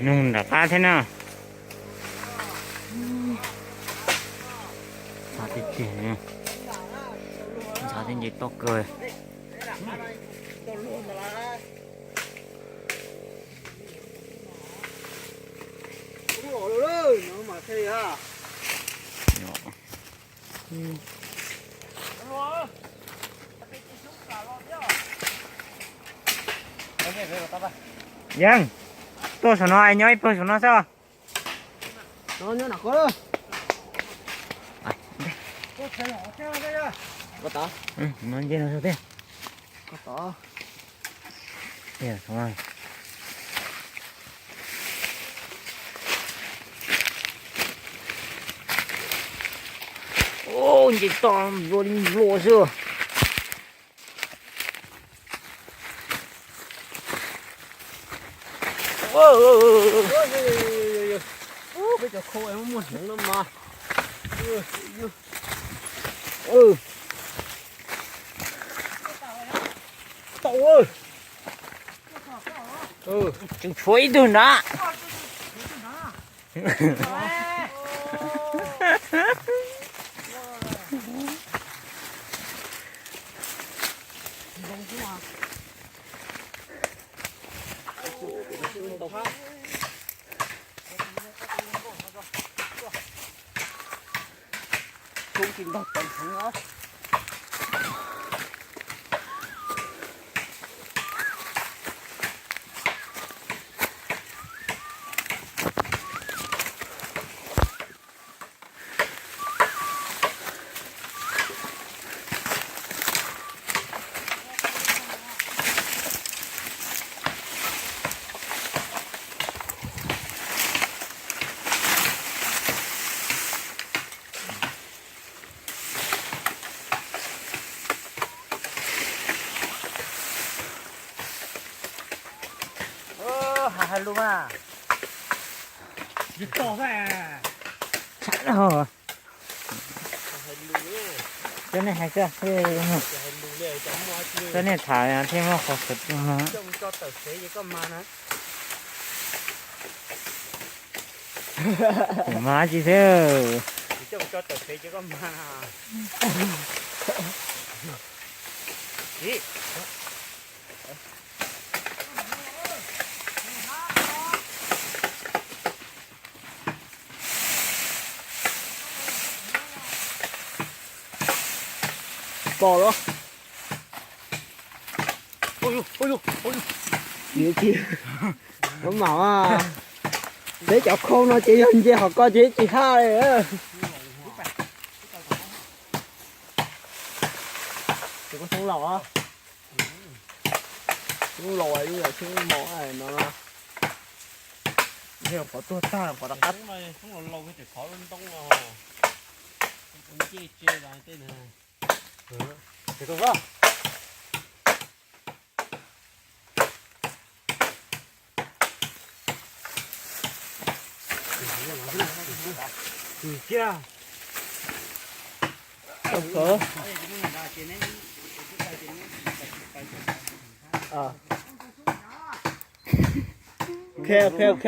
Nug nram qab thiab na. Ntxhov tiag tiag, ntxhov thiab nce toj kawg. Yeej, tuaj saum no es nyob ib pluag saum no xwb. Nce toj nplua li nplua xwb. Peb cov khau muaj hneev no mas. Tau. Tseem tshuav ib tug nrad. Hais lus mas. Cov nej hais, cov nej tham thiaj muaj qhov xwm. Mas tsis xwb. Pom los. Ua, ua, ua, ua. Tsis, tsis, mam, peb cov khau no ces yog nce qhov ko ces tsis haj li. Tus koj xoob laus, xoob laus, xoob mos no, pov tuag tag pov rov qab. Ok, ok, ok.